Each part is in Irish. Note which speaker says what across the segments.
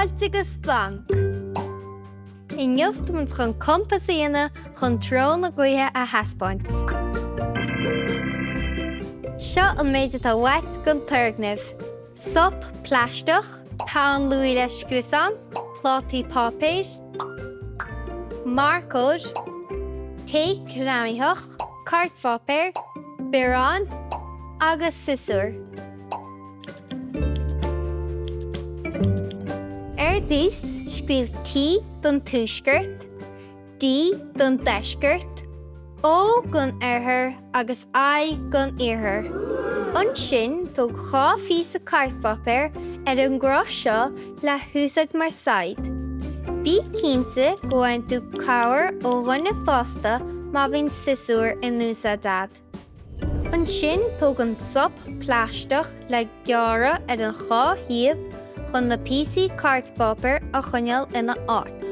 Speaker 1: Fáilte go Splanc! Inniu tá muid chun compás a dhéanamh chun treo na gaoithe a thaispeáint. Seo an méid atá uait don turgnamh, sop plaisteach, peann luaidhe le scriosán, plátaí páipéir, marcóir, téip ghreamaitheach, cairtpháipéar, biorán agus siosúr. Ar dtús, scríobh T don Tuaisceart, D don Deisceart, O don Oirthear agus I don Iarthar. Ansin, tóg 2 phíosa cairtpháipéir ar an gcruth seo le húsáid mar saighead. Bí cinnte go bhfaigheann tú cabhair ó dhuine fásta má bhíonn siosúr in úsáid a'd. Ansin tóg an sop plaisteach le gearradh ar an dhá thaobh chun na píosaí cairtpháipéir a choinneáil ina áit.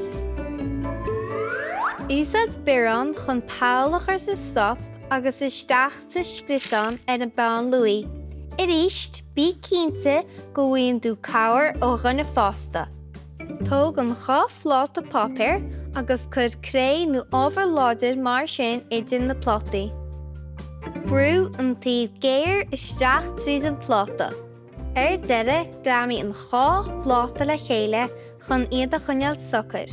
Speaker 1: Úsáid biorán chun poll a chur sa sop agus isteach sa scriosán ar an bpeann luaidhe. Arís, bí cinnte go bhfaigheann tú cabhair ó dhuine fásta. Tóg an dhá phláta páipéir agus cuir cré nó ábhar láidir mar sin idir na plátaí. Brú an taobh géar isteach tríd an phláta. Ar deireadh, greamaigh an dhá phláta le chéile chun iad a choinneáil socair.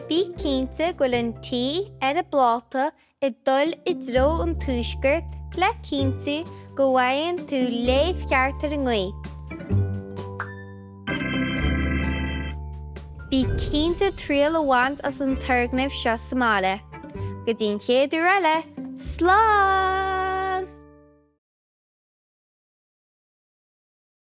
Speaker 1: Bí cinnte go bhfuil an T ar an bpláta ag dul i dtreo an tuaiscirt le cinntiú go bhfaigheann tú léamh cheart ar an ngaoth. Bí cinnte triail a bhaint as an turgnamh seo sa mbaile. Go dtí an chéad uair eile, slán!